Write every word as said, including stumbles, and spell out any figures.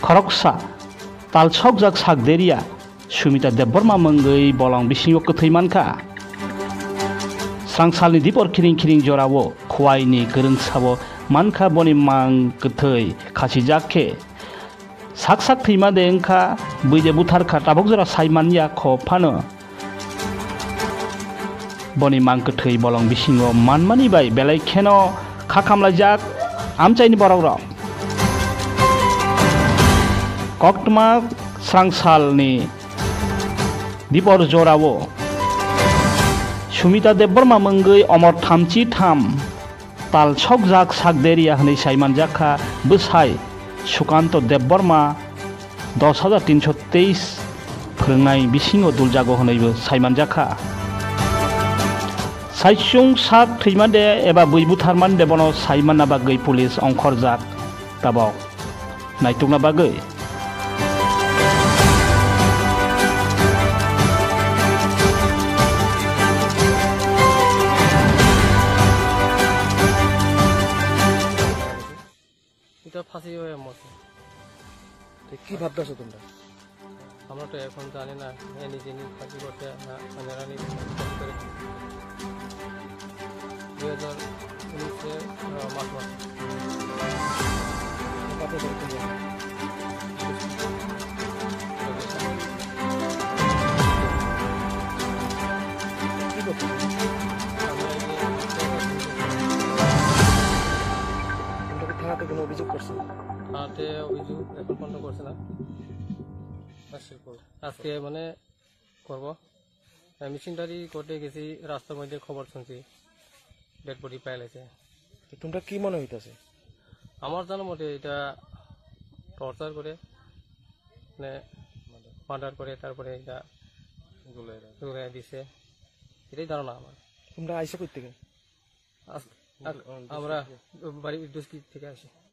Khoroksa talsokjak sak deria Sumita Debbarma mungwi bolong bisingo kwthwi mankha. Srangsalni dipor khiring khiring jorao khuaini kwrwngsao mankha boni mang kwthwi khachijak khe. Sak sak thwima de wngkha, bui de butharkha, tabok jora sai manya kho phano. Boni mang kwthwi bolong bisingo manmani bai belai kheno kha khamlaijak amchaini borokrok. Koktwma srangsalni dipor jorao Sumita Debbarma mungwi omor thamchi tham tal sokjak sak deria hwnwi sai manjakha bwsai Sukanto Debbarma dos hajar tinso teis phwrwngnai bisingo duljago hwnwibo sai manjakha. Saichung sak thwimande eba bui butharmande bono sai manna bagwi police ongkhorjak tabok naitukna bagwi. এটা ফাঁসি হয়ে মরছে। তো কি ভাবতেছো তোমরা? আমরা তো এখন জানি না, এ নিজে নিজে ফাঁসি করতে না, মানে রানী ফাঁসি করে। দুই হাজার উনিশে, আহ, মার্চ মাসে। কি করছো? তোমরা কি থানাতে কোনো অভিযোগ করছো? থানাতে অভিযোগ এখন পর্যন্ত করছে না। আজকে মানে করব। মিসিংডারি কোর্টে গেছি, রাস্তার মধ্যে খবর শুনছি ডেড বডি পাইলাইছে। তো তোমরা কি মনে হইতাছে? আমার জানা মতে এটা টর্চার করে, মানে মার্ডার করে, তারপরে এটা ঝুলাই দিছে, এটাই ধারণা আমার। তোমরা আইসো কই থেকে? আস- আ- আমরা বাড়ি ডুসকি থেকে আসি।